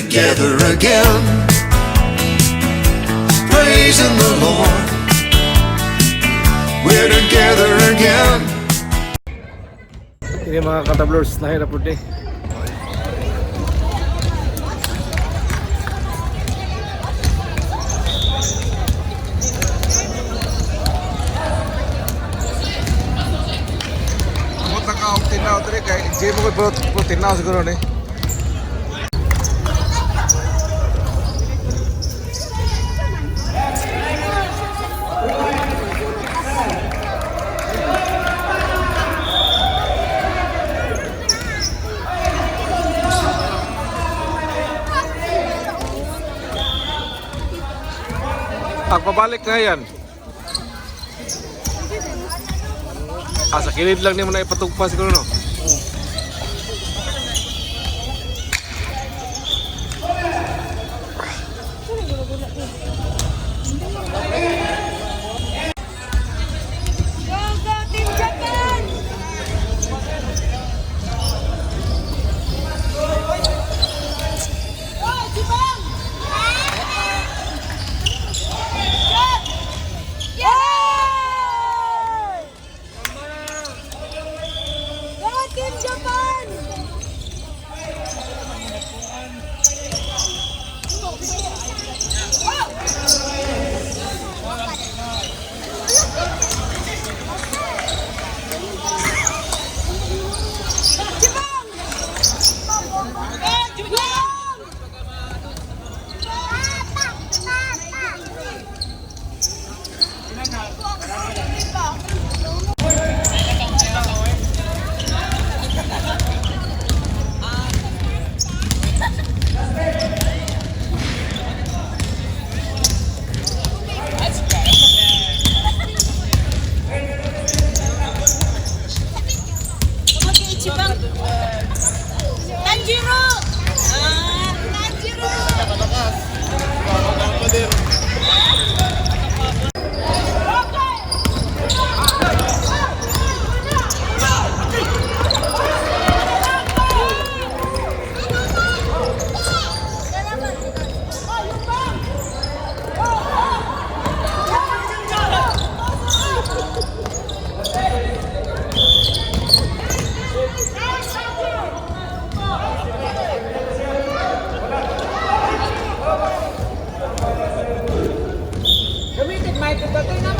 Together again, praising the Lord. We're together again. Ini mga katablors, lahir na po eh. Amot na ka og tinaw diri kay di mo ko pro tinaw siguro ni. Pagpabalik na yan. Ah, sa kilid lang ni mo na ipatugpa siguro, no? Go, go, Team Japan! Go, Japan! Shot! Yeah! Go, Team Japan! Japan! Go, Japan! Ichibang. Tanjiro! Ah, Tanjiro!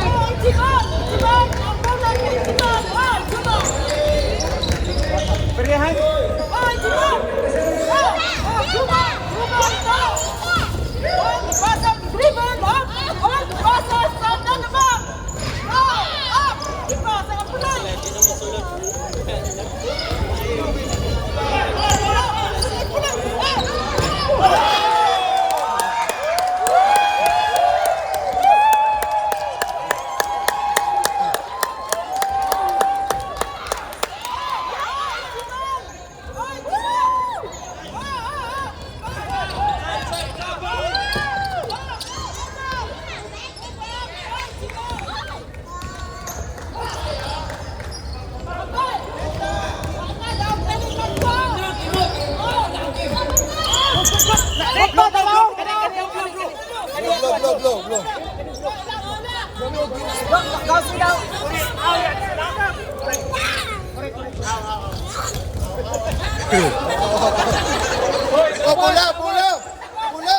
Oh, Ichibang! Ichibang! Ang bola ni Ichibang! Oh, Ichibang! Oh, Ichibang! Oh, oh, Juma! Juma, ito! Oh, ipasa, dribble! Up! Oh, ipasa sa dalawang! Oh, up! Ipasa ang pula! Pula! Oh! Blow, blow, blow, blow. Oh, pula, pula. Pula.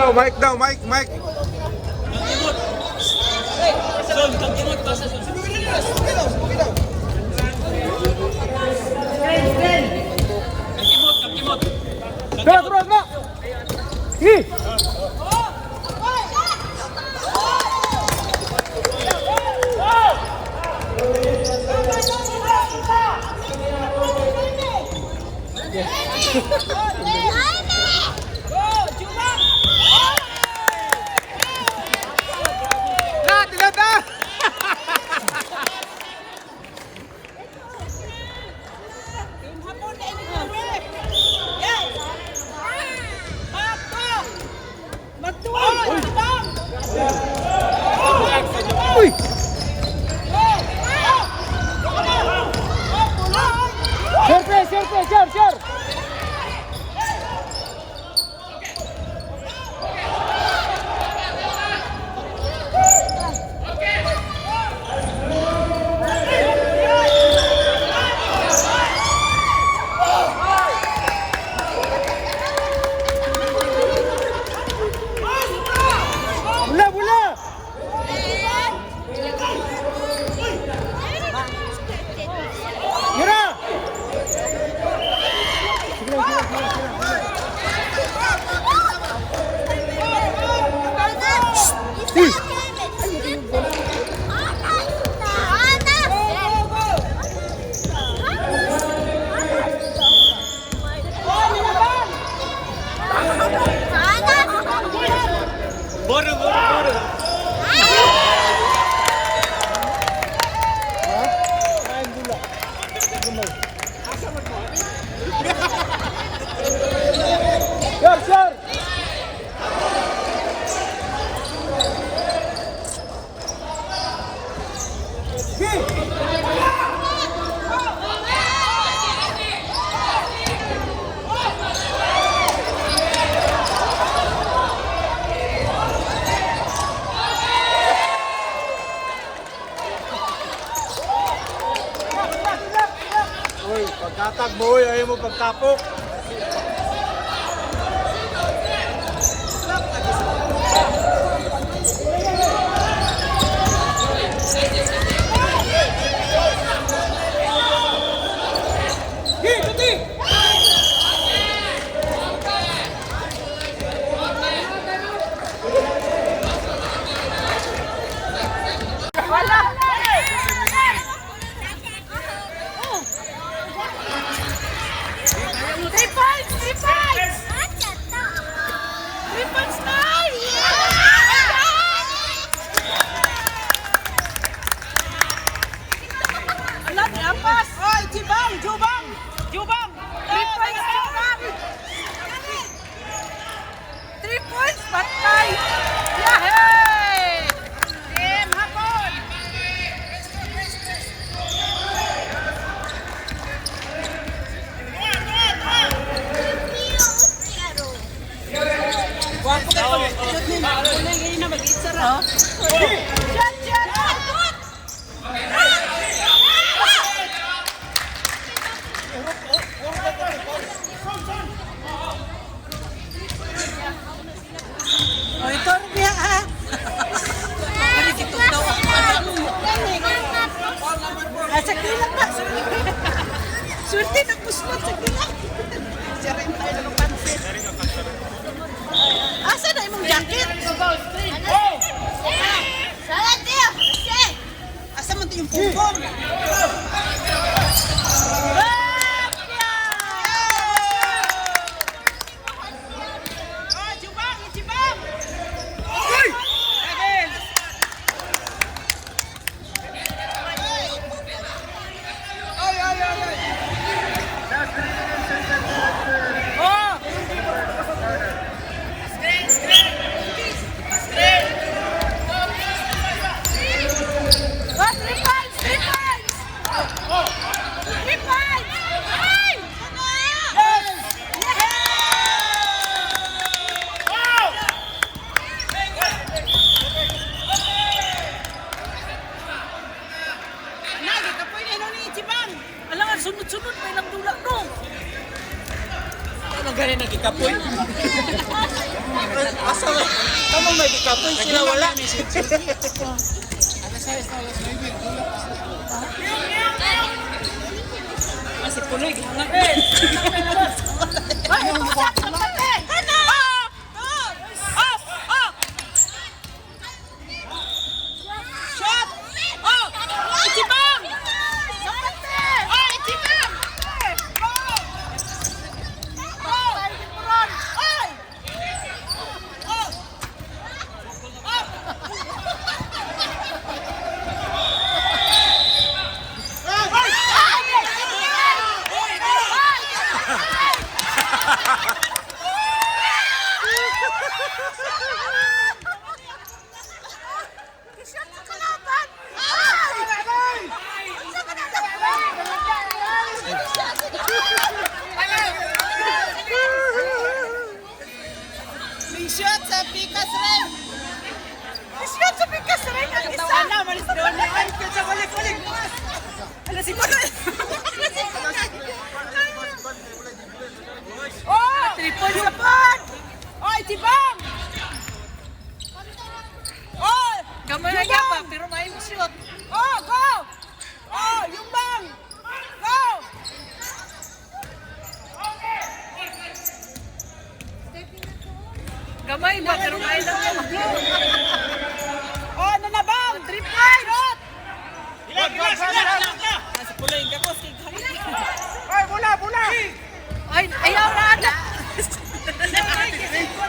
daw, Mike daw, Mike, Mike. Tara, tara, tara! Sige! Na, tinata! Uy! Siyempre, siyempre, sure, sure! Bula, bula! Yura! Uy! Sure, sure! Uy, pagkatag mo, uy, ayaw mo pagtapok. Wala! 3 points! 3 points! 3 points na! Ala, niampas! Oy, Jubang! Jubang! Jubang! 3 points, Jubang! 3 points, patay! Yahey! Team Hapon! Wapo kayo pag-shoot ni Kulay ngayon na mag-itsa ra. Shot, shot! Oh, ito rin niya ha. Ah, sa kilang na. Swerte na puslot sa kilang. Siya rin tayo ng pansit. Asa na imong jacket? Asa man to yung punggol? Ah, Jubang! Jubang! Uy! Ay, ay, ay, ay. Oh! Oh, 3 points! 3 points! 3 points! Ay! Yes! Yeah! Nagkapoy na ni Ichibang! Alam nga, sunod-sunod pa ilang dula, no? Ano gani nagikapoy? Asa man? Tama may gikapoy sila wala. Si Puloy, gihangak. Ay, usak, kape! Ano? Up! Up! Shot! Oh! Itibang! Oh, itibang! Oh! Ay! Oh! Up! Shot sa pikas rin. Shot sa pikas rin ang isa. Ana, malis daw niya. Ay, kaya balik, balik. Ala si Puloy. Ala si Puloy. Oh! Triple sa pod! Oy, tibang! Oh! Gamay na pa, pero may shoot. Oh, go! Oh, yung bang! Go! Gamay ba, pero may lang. Oh, nanabang! Triple! Shot! Sa Puloy, gakos kay Ay, bula, bula! Ay, ayaw na ata.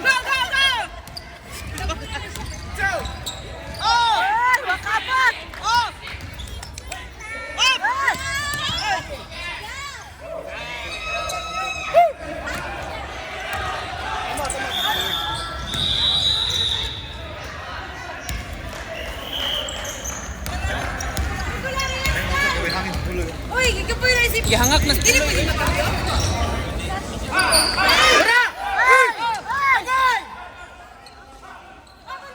Go, go, go! Oh! Ay, makapat! Oh! Up! Ay! Uy, gikapoy na isip. Gihangak na si Dili Puloy. pwede magkapoy. Ay!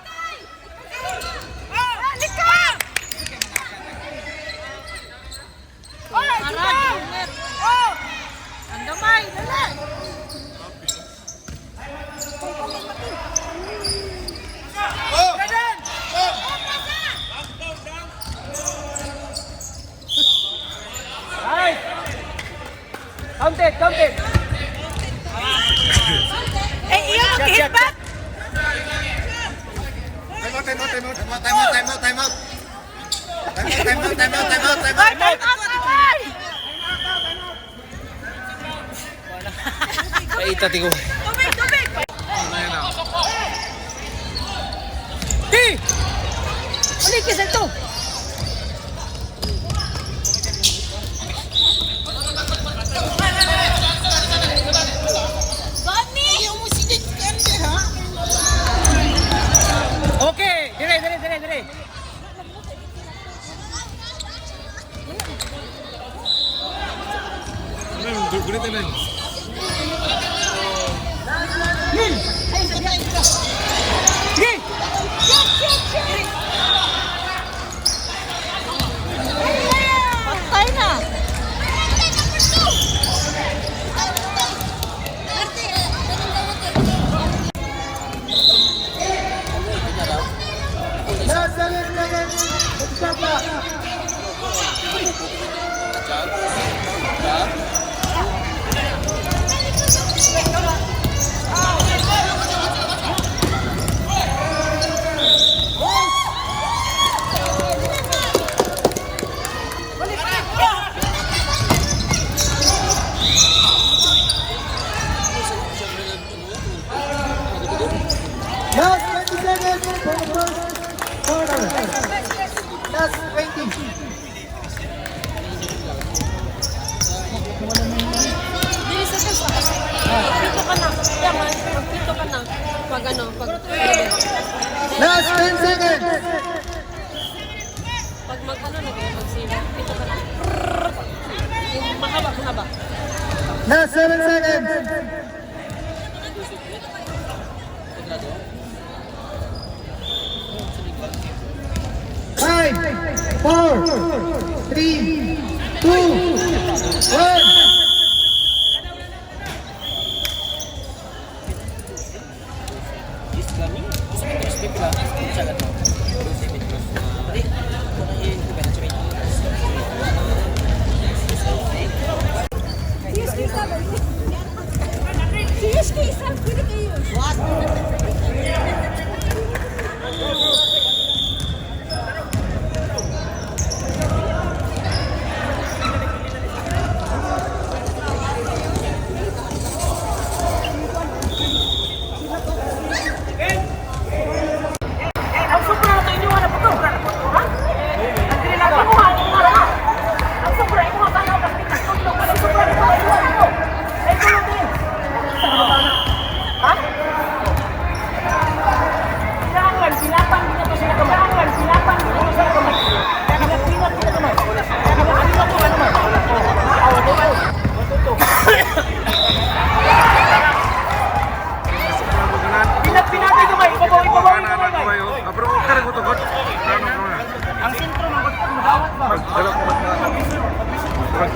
Ay! Oh! Lika! Oy, tibang! Oh! Ang gamay, dala. Ganun! Ay! Counted, counted. Eh, iyo mag-hit back! Time out, time out, time out. Time out, time out, time out. Time out, time out, time out, time out, time out. Ay, time out, away! Paita tingo. Tubig, tubig! Ti! Uli kisel to. Okay, dire dire dire dire. Gunit na. Sige! Patay na. Last 7 seconds. Stop na. Last 20 seconds for the first quarter. Last 20. Dili sa sa Pito ka na. Yaman, pito ka na. Pag ano, pag Last 10 seconds. pag mag ano na pag sila, pito ka na. Yung mahaba, mahaba. Last 7 seconds. 5, 4, 3, 2, 1.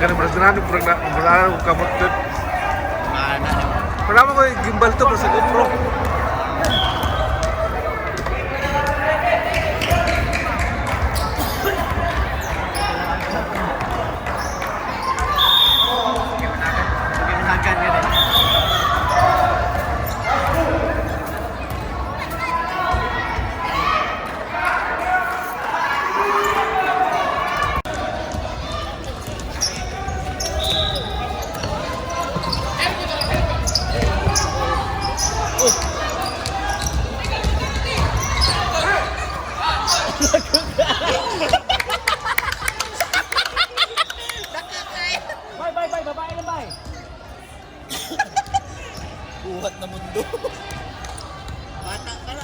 Kanang murag ganahan murag na murag na kamot dun. Wala mo ko yung gimbal to pero sa GoPro. Buhat na mundo. Bata ka na.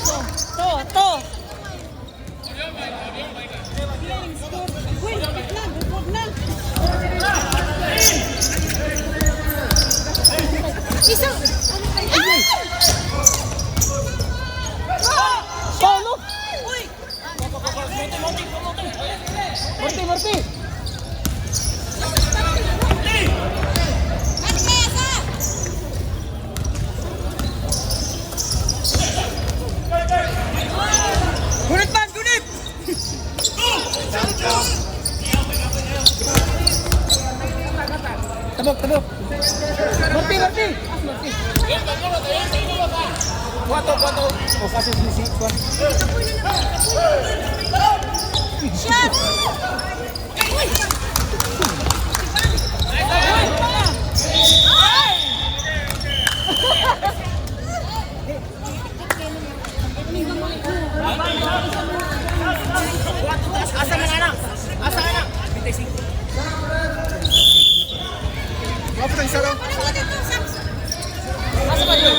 To, to. Uy, lapit na, bukod na. Isa. Ay! Paolo! Uy! Marti, Marti! Gunit man, gunit! Tabok, tabok! Marti, Marti! Kwato, kwato! O, kaso si Kwan. Shot! Uy! Asa na anak? Asa na? Kapit ang isa lang. Asa ba yun?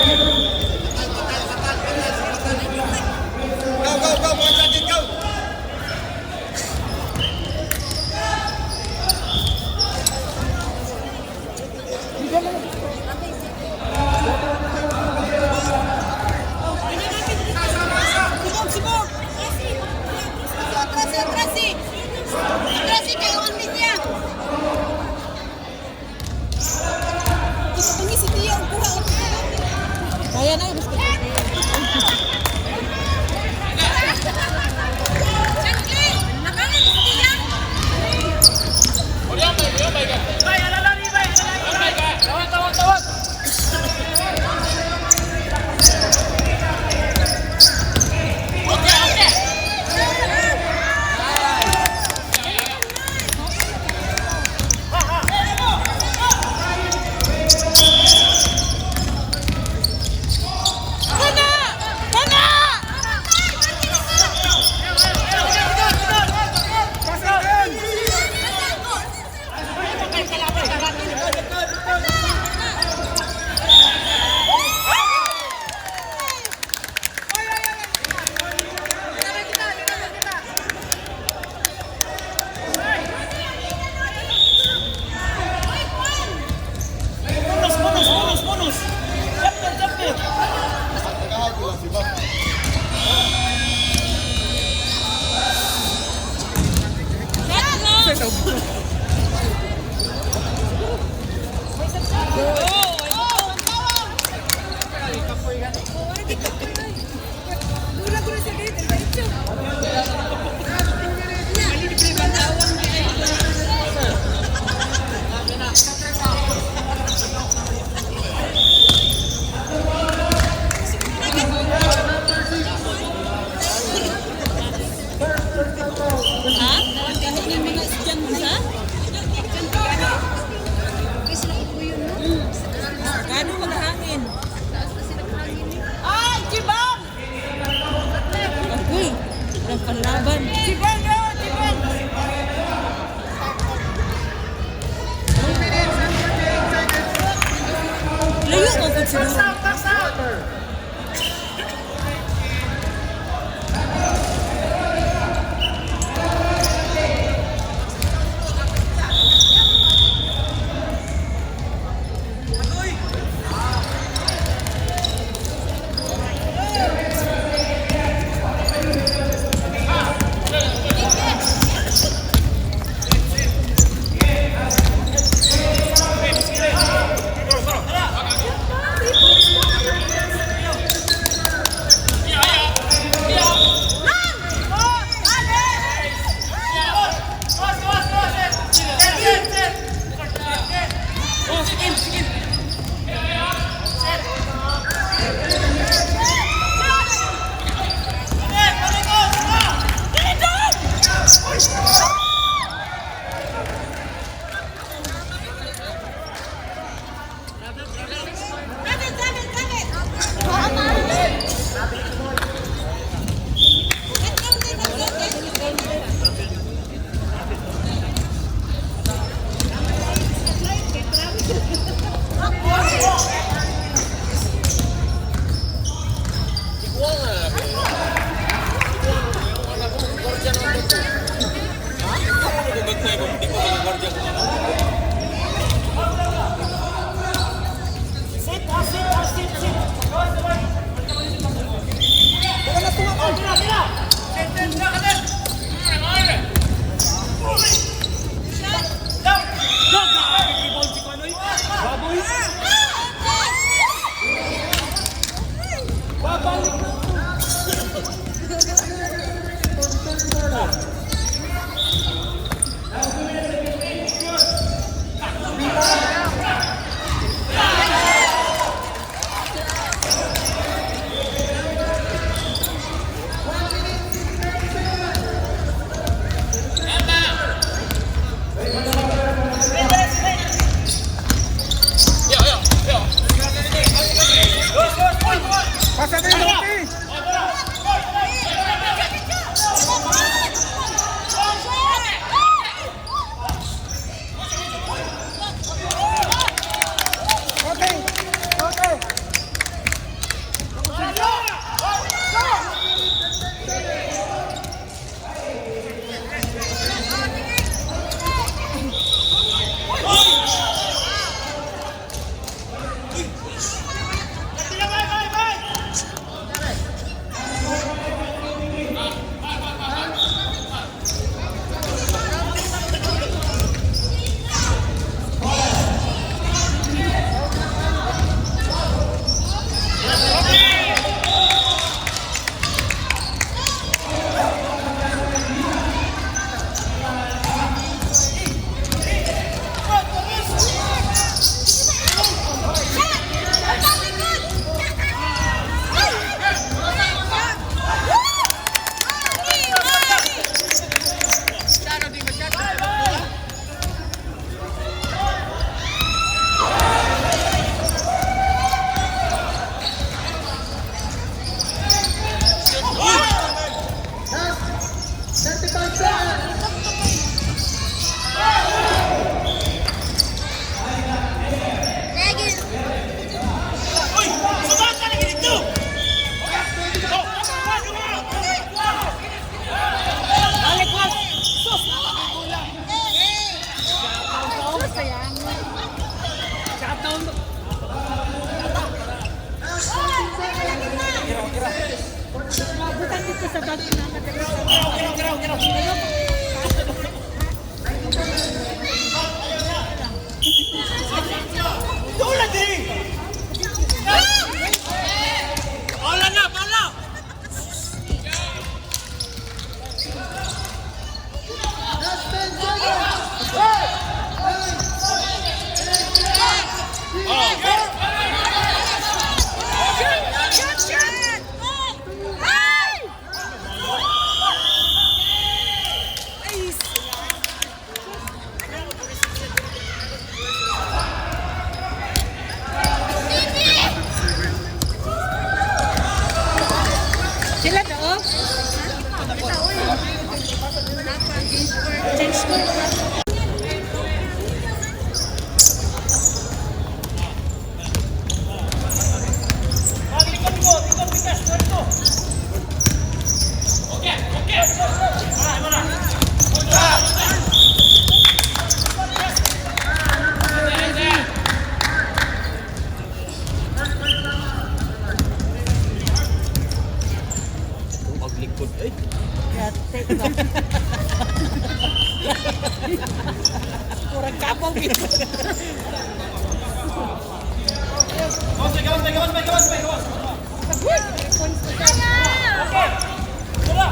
Go, go, go! One second, go! Sibog, sibog! Atras, atras eh! Atras eh, kayo ang linya! Ikapangi si Tia, ang kuha. Kaya na, gusto. Changlin! Nakangin si Tia! Kana! Kana! Bonus, bonus, bonus, bonus! Jumper, jumper! Ha? Kahit yung mga estudyante, ha? Gano maghangin? Ay, Jibang! Uy, walang panlaban. Jibang, yo! Jibang! 2 minutes and 48 seconds. Layo ka po siguro. Box out, box out! Di ko mag-guardia ko ano. Sit, ah, sit, ah, sit, sit. Tira, tira. Baboy. Babalik na. Pasa din, Loki! Okay! Okay! Last 35 seconds! Uy! Sumahan ka lagi dito! Balik, balik! Sus! Shutdown. Mabutan dito sa bag na Doon na din! Bola na, bola! Last 10 seconds! 5, 9, 8, 7, Sila daw? Change ko. Likod ko, likod bigas, likod ko. Okay, okay. Wala, wala. Paglikod eh. Kurang kapaw gitu. Gawas, gawas, gawas, gawas, gawas. Okay. Tara.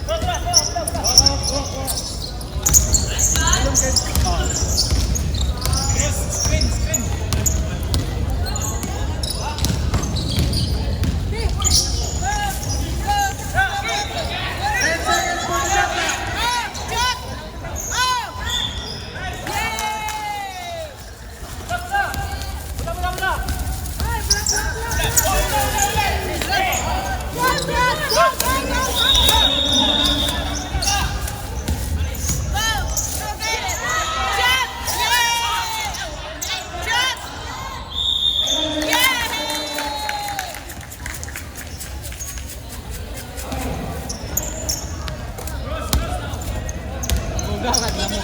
Tara, tara, tara, tara. Screen, screen. 10 seconds for the shot clock! Wala, wala, wala. Go, go, go, go, go! Oh, kayo.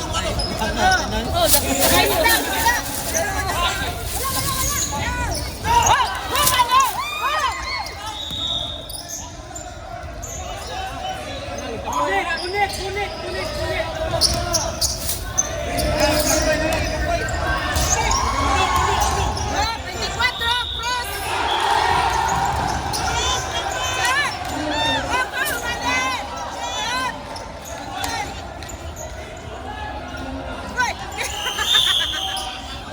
Oh, dribble up! Oh! Ulit, ulit, ulit, ulit, ulit. Oh, 24, cross! Sir! Oh, cross, mali! Sir! Right!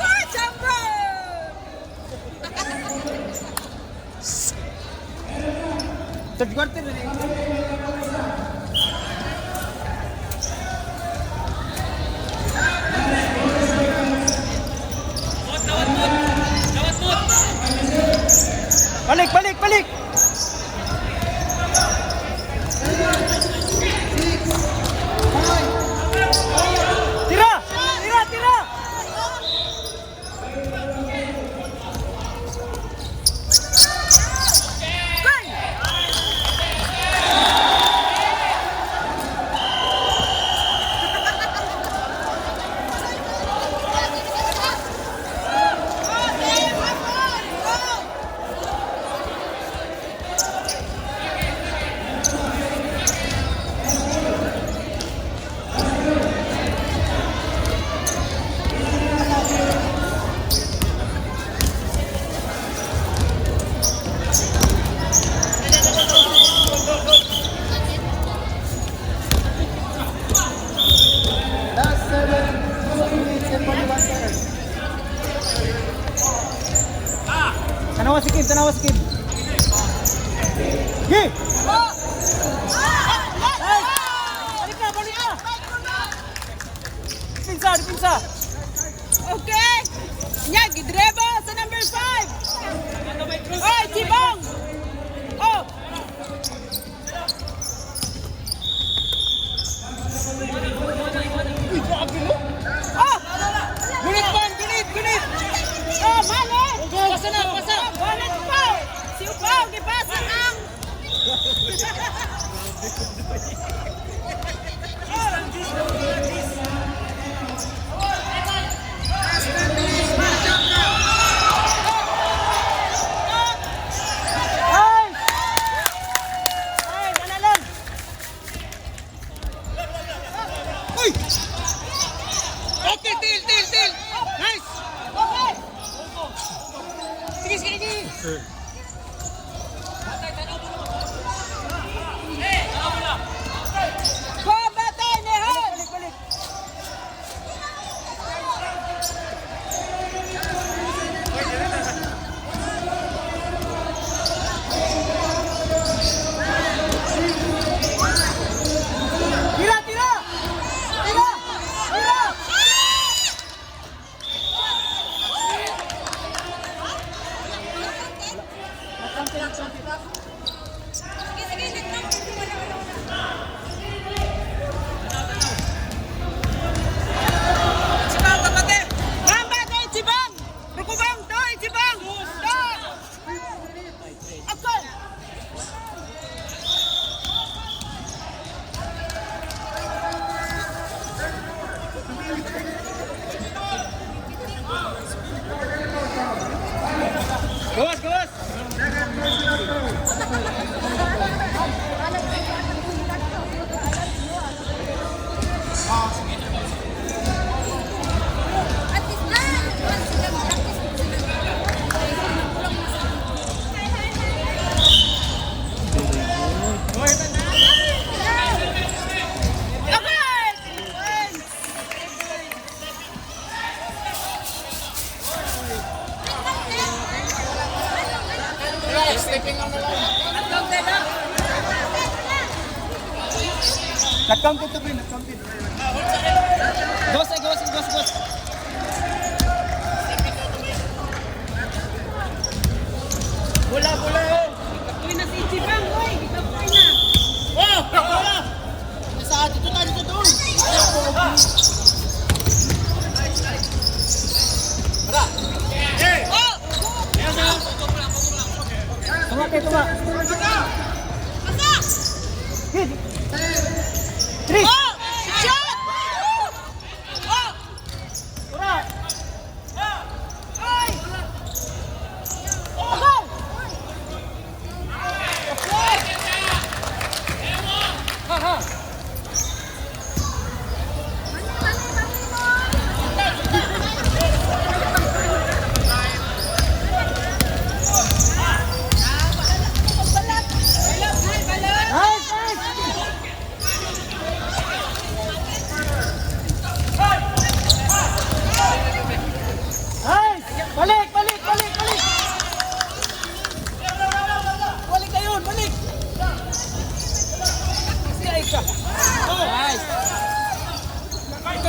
Watch out, bro! Third quarter na eh. Balik, balik, balik! Tira! Tira, tira! Goal! Okay, one more! Go! Last 7, 2 minutes and 41 seconds. Tanawa si Kim, tanawa si Kim. Gi! Oh! Ah! Ay! Balik na, balik na! Pinsa, pinsa! Okay! Nya, gidreba sa number 5! Oy, Tibong! Oh! Oh! Gunit man, gunit, gunit! Oh, mali! Pasa na, pasa! Oh, balat pa! Si Upaw, gipasa ang... Ay! Ay, ana lang! Uy! Okay, deal, deal, deal! Nice! Okay! Sige, sige, sige! Go, Batay, Nehon! Balik, balik! Tira, tira! Tira! Tira! Sige, sige, wala, wala, wala. Sibang, kapatid! Bang, Batay, Tibong! Rukubang, toy, Tibong! To! Okay! Gawas, gawas! At least, sila, at least sila. Ay, kulang na sa Okay! 3 points! Nag-counted to, Queen, nag-counted. Gawas, ay, gawas, gawas, gawas. Bola, bola, eh! Uy, na si Chibang, uy. Ikapoy na. Oh! Bola! Sa dito tayo, dito doon! Oh! Tunga, kay, tunga. Pasa! Hit! Three! Oh! Shot!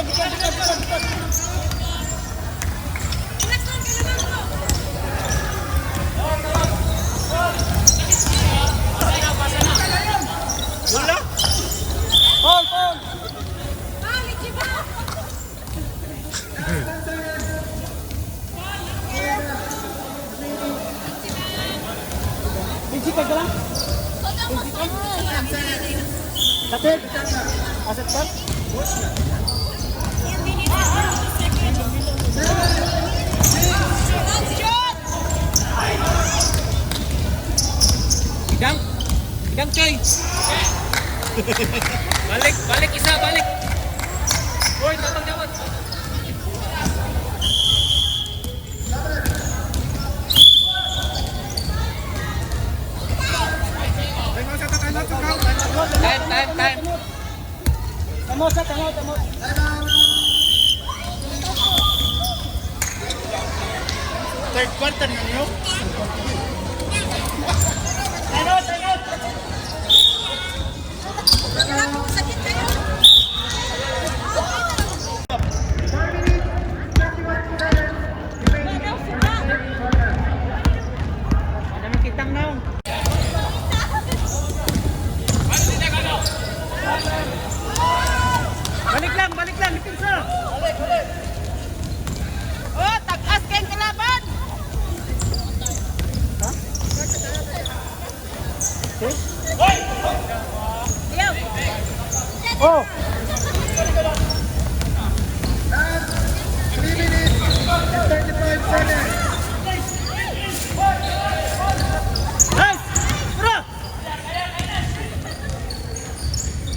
Likod, likod, likod, likod. Wala. Hold, hold. Pinsi ka lang? Kapit. Asat pa? Idang. Idang, Choy. Balik, balik isa, balik. Hoy, tatang jawat. Time, time, time. Tamo sa, tamo, tamo. Third quarter na niyo. Time out, time out. Ano kitang naon? Balik lang, balik lang. Depensa. Oh, tag-as kayong kalaban! Ayaw! Oh. Nice! Tara!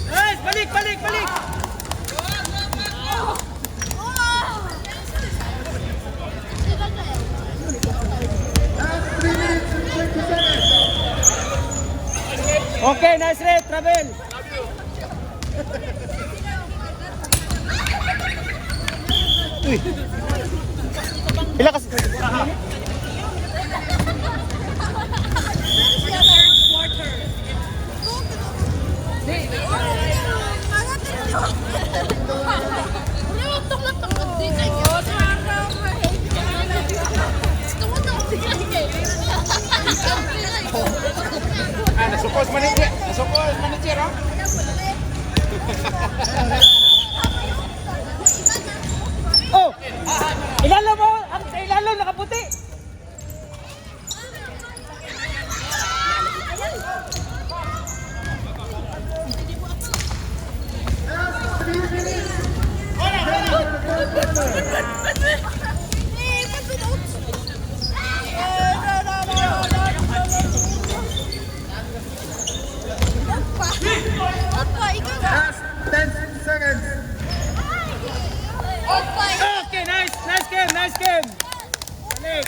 Nice! Balik, balik, balik! Okay, nice red, travel! Uy. Ila kasi. Ah, nasukos manager. Nasukos manager, ah. Oh! Ilalo mo! Ang sa ilalo, nakaputi! Last 10 seconds. Okay, nice! Nice game! Nice game! Balik!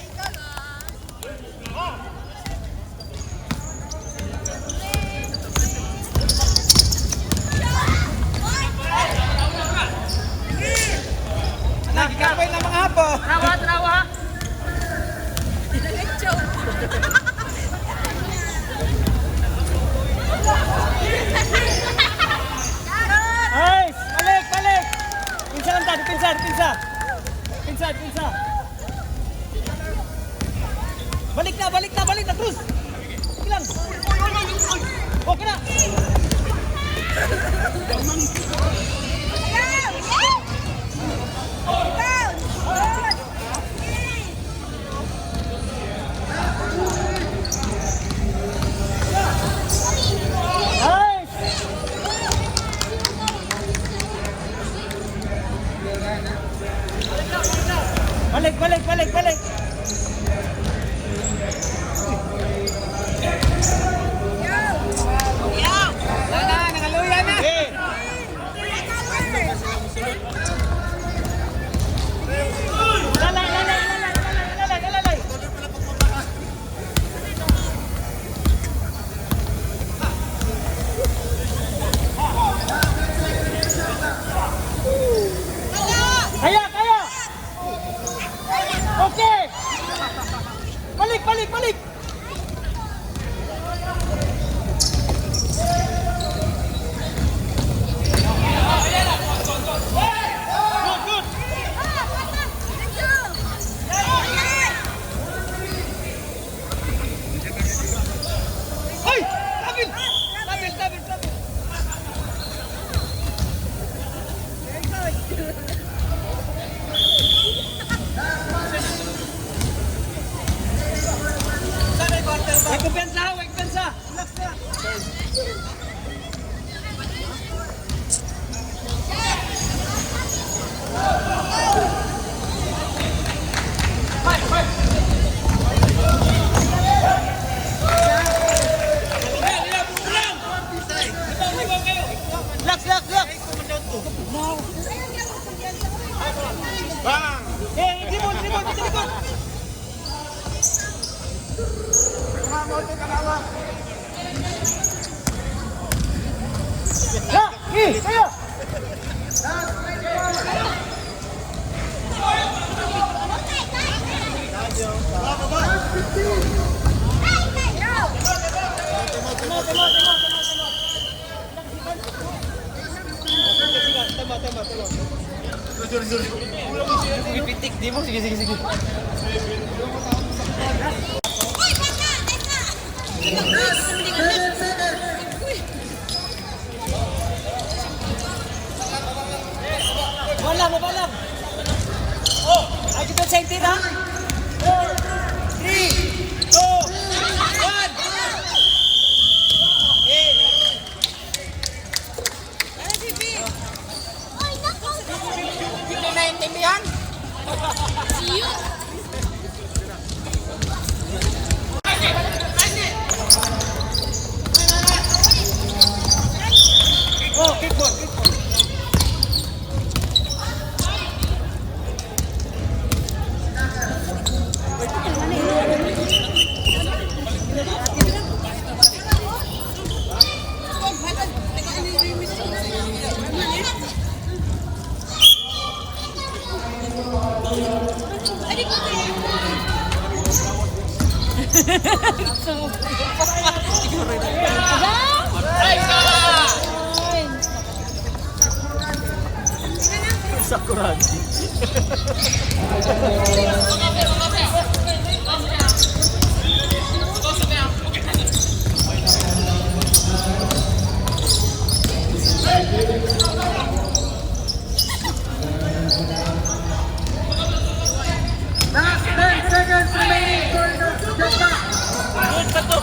Nagkakapay na mga hapo. Trawa, trawa. Nice! Balik! Balik! Pinsa lang ta! Pinsa! Pinsa! Pinsa! Pinsa! Balik na! Balik na! Balik na! Cruz! Okay lang! Okay na! Nice! Balik! Balik! Balik! Balik! Wala na, nakaluya na. Okay! Lalay! Lalay! Lalay! Lalay! Lalay! Lalay! Kaya! Kaya! Okay! Way kumpiyansa, way kumpiyansa. Relax na. Relax, relax, relax. Bang! Eh, dribble, dribble, dito likod. Ya, eh, tayo. Ipitik, di mo. Sige, sige, sige. Wala mo, wala. Oh, ay kita sa intin ha. 4, 3, 2, 1. Hindi naiintindihan? Oh, kickball, kickball. Sakuragi. Last 10 seconds remaining for the jump.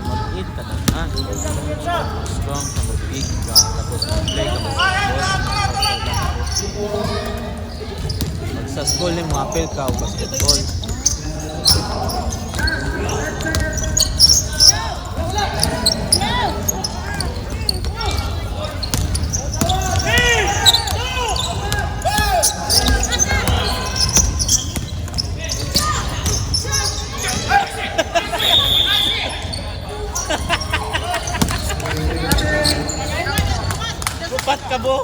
Mag-eat ka na, ha? Strong ka, mag-eat ka, tapos mag-play ka, mag-football. Pag sa school ni mo, apel ka o basketball. Upat ka bo.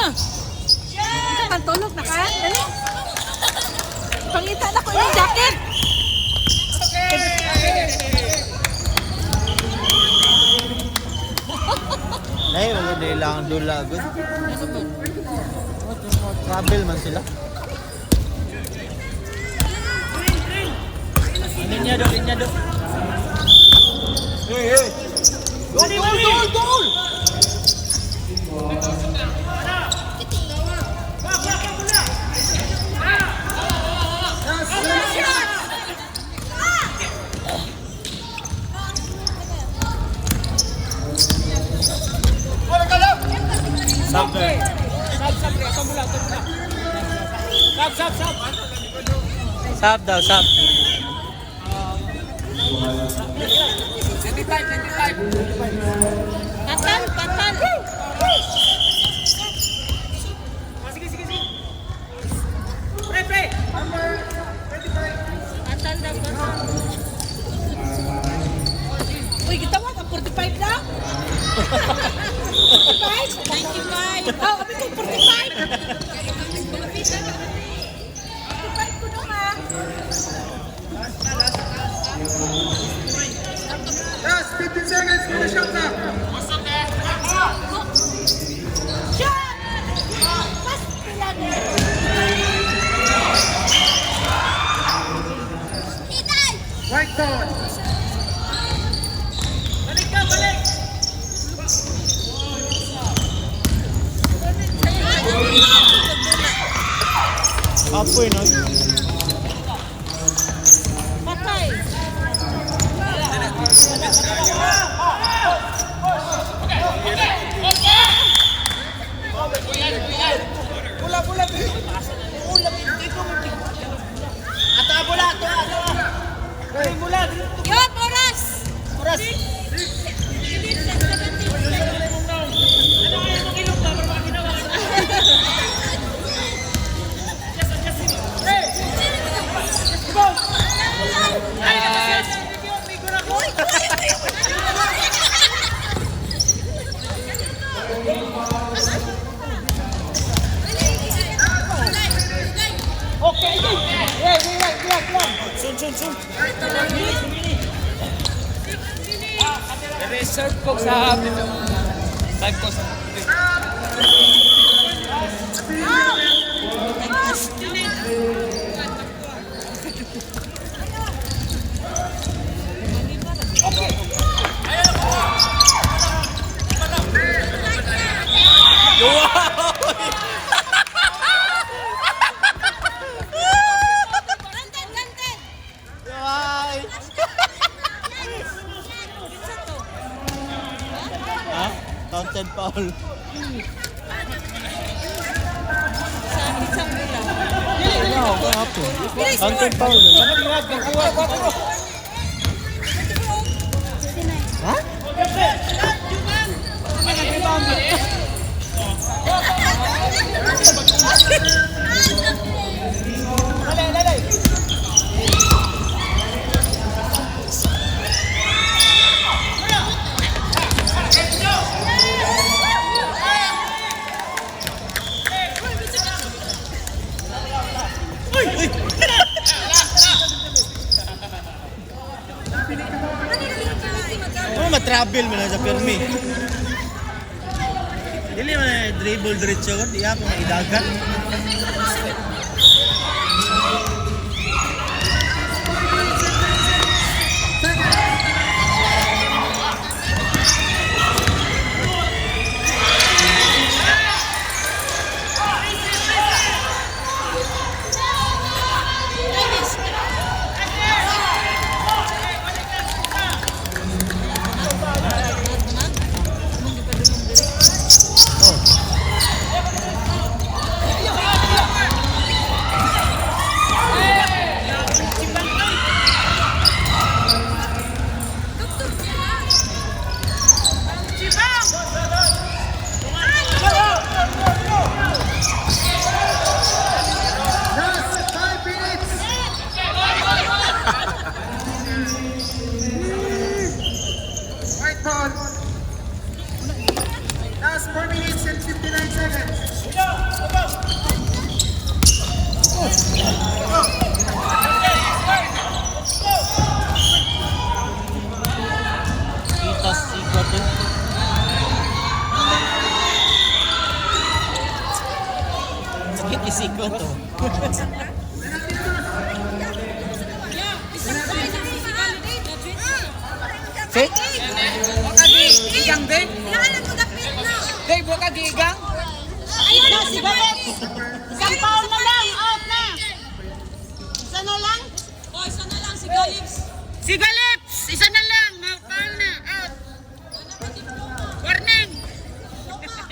Na. Ikaw man tulog na ka? Dali. Pangita na ko imong jacket. Nay, wala na ilang dula. Good. Travel man sila. Linya do, linya do. Hey, hey. Goal, goal, goal, goal! Sub, sub, ito mula, ito mula. Sub, sub, sub. Sub daw, sub. Patal, patal. Sige, sige, sige. Pre, pre. Patal daw, patal. Uy, gitawag ang 45 na. 45? 95. Oh, abi ko 45. 45 ko nung ah. Last 15 seconds for the shot clock. Shot! Pas pila ni. White ball. Balik ka, balik. Apoy, no? Patay. Bola, bola. Ato, ah, bola, ato, ato. Dali, bola, dali. Yun, oras! Oras. Ano kaya mong ilong ba? Para makaginawa. Hey! Go! Ay, nakasya! Okay, okay. Hey, hey, hey, hey, hey. Sun, sun, sun. Reserve ko sa Side ko sa Bye! Ha? Counted foul. Counted foul. Ha? Dali, dali. Ano matravel man na sa pirmi? Dili man na dribble diretso ko, di ako maidagan. Last 5 minutes. White ball. Last 4 minutes and 59 seconds. Kita sikat eh. Sakit isikot to. Fake? Igang din? Dave, buka gigang? Ayun na, si Galit! Isang foul na lang, out na! Isa na lang? Oh, isa na lang si Galips. Si Galips! Isa na lang! Mga foul na! Out! Warning! Oh, foul!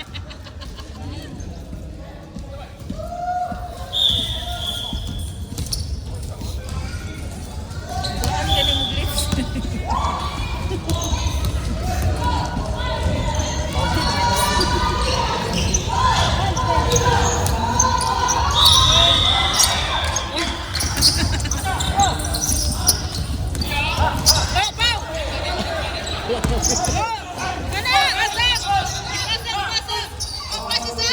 Ano? Asa! Asa! Asa! Asa sa!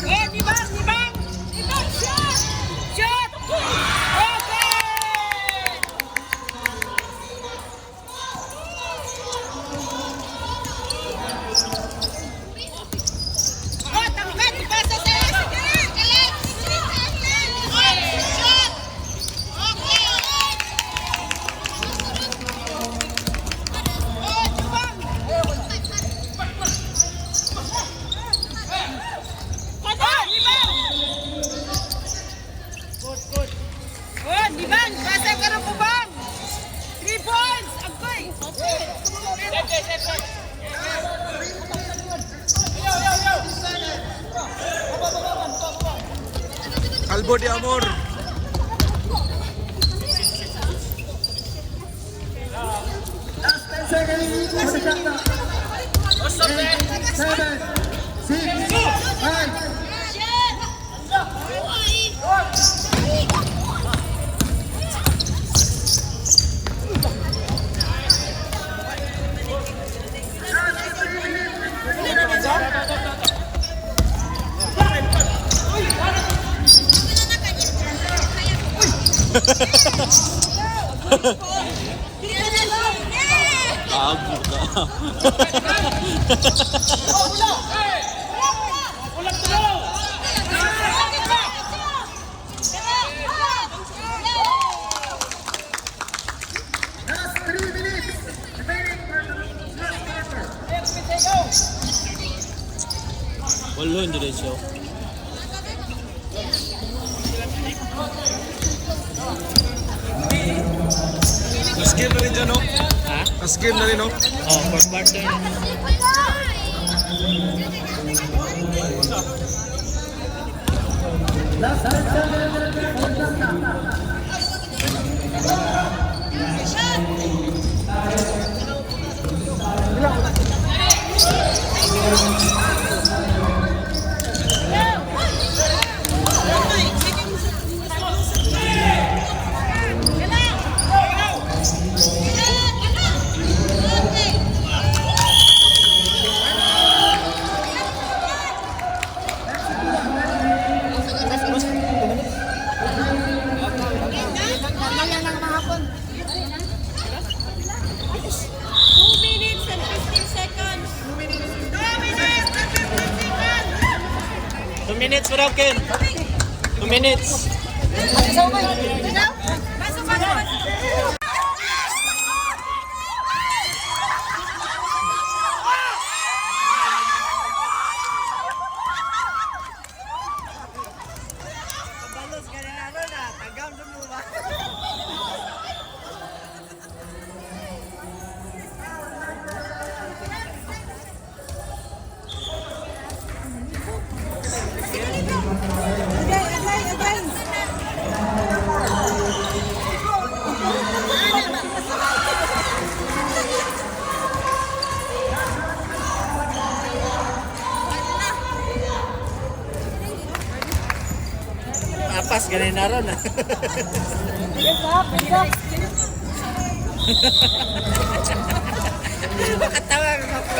Eh, di ba? Di ba? Di ba? Shot! Shot! Okay! Oh, tangkat! Ipasa sa Galit! Shot! Okay! Oh, chubang! Oh, libang! Oh, libang! Pasa ka rin kubang! 3 points! Agoy! Kalbo de Amor. Last 10 seconds for the shot clock. 8, 7, 6, 5, Gago ka. Last 3 minutes remaining for the last quarter. Walo yung diretso. Last game na rin dyan, no? Last game na rin, no? Oh, fourth quarter. Last 10 seconds for the shot clock. 2 minutes and 15 seconds. 2 minutes and 15 seconds! 2 minutes pa daw, Ken. 2 minutes. Pasok, pasok. Kabalos ka na ano na, tagam dun mo ba? Agay, agay, agay. Nakapas ganin na ron. Depensa, depensa. Makatawa ka po.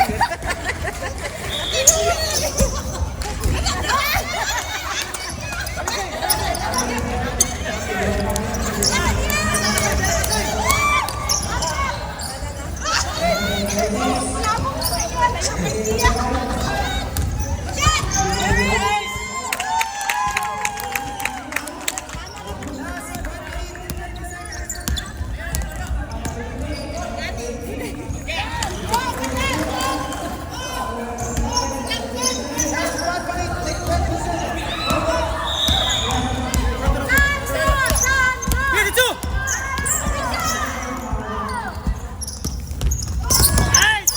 Dito! Nice!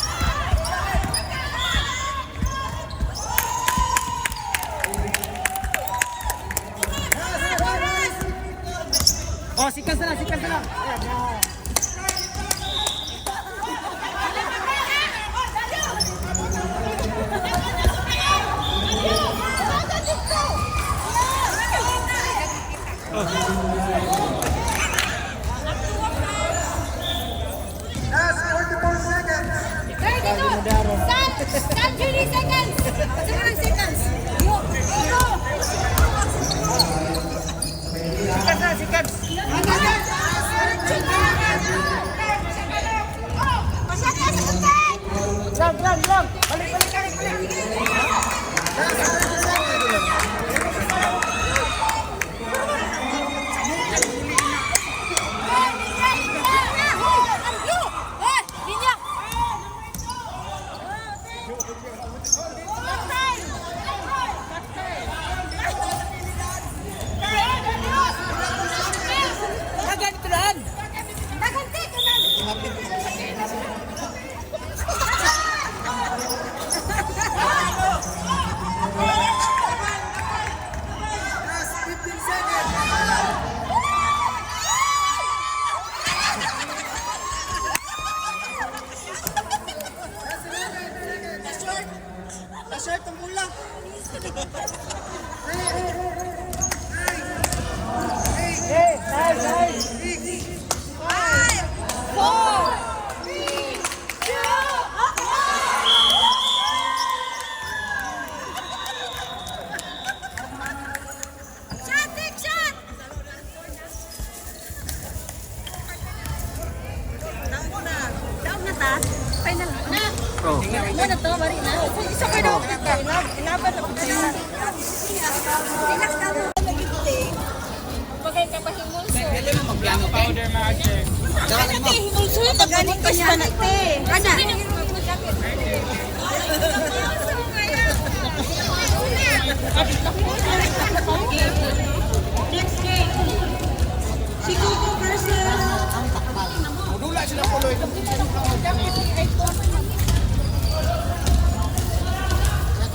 Oh, sikas na lang, sikas na lang. Last 44 seconds. 32! Stand! 30 seconds! 7 seconds! Yo! Sikas na, sikas. Lang, lang, lang. Balik, balik, balik, balik. Ganito lang. Last 15 seconds. Short ang bola. Hey, nice, nice. 4, 3, 2, Shot, take shot! Down na ta? Final na. Oh. Mo na to, mari na. Isa ko na. Ilaban na ko. Relax ka mo. Bagay ka pa himulso. Powder master. Ano te, himulso yung pagaling pa siya na te. Kana. Next game. Si Coco versus Dula sila puloy.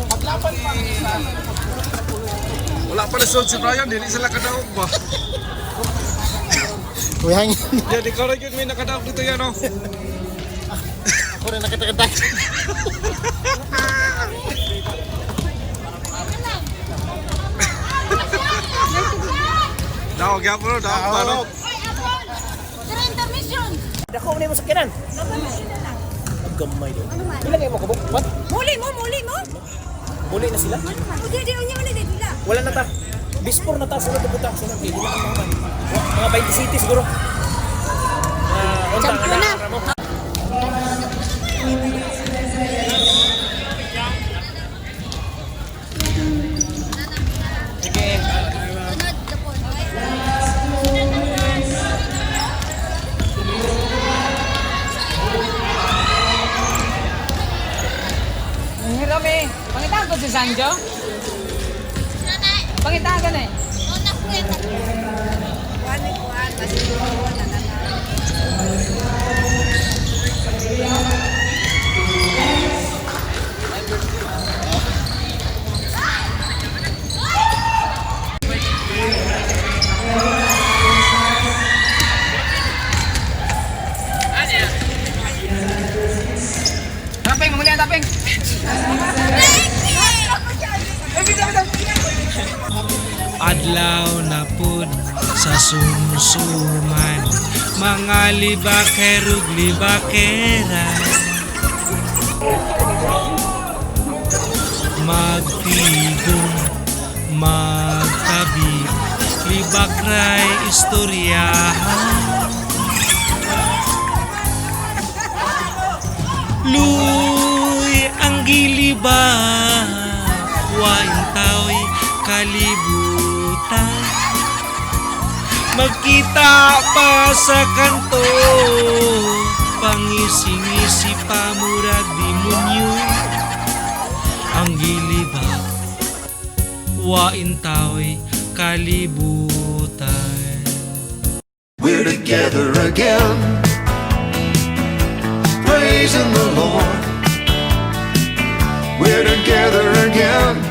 Maglaban pa ang isa. Wala pa na si Brian, dili sila kadaog ba? Uy, hangin. Yan, ikaw rin yun may nakadaog dito yan, oh. Ako rin nakita-kita. Daog yan bro, daog pa no? Pero intermission. Dako mo na yung sakyanan. Gamay doon. Ilan kayo mo kabuk? What? Muli mo, muli mo. Muli na sila? Udi, di, unya, uli, di, dula. Wala na ta. Bispor na ta. Sunod na buta. Sunod. Hindi na ang mga Mga 20 city siguro. Unta Champion na. mo. Sige. Rami, pangitaan ko si Sanjo. Pangitaan ka na eh. Tapeng, mamuli ang tapeng. Eh, bitaw, bitaw. Adlaw na pud sa sumsuman, mga libakerog libakera, magtigom, magtabi, libakray istoryahan. Luy ang gilibak, wain tao'y kalibutan. Magkita pa sa kanto, pangisi-ngisi pa murag demonyo. Ang gilibak, wain tao'y kalibutan. We're together again. Praising the Lord. We're together again.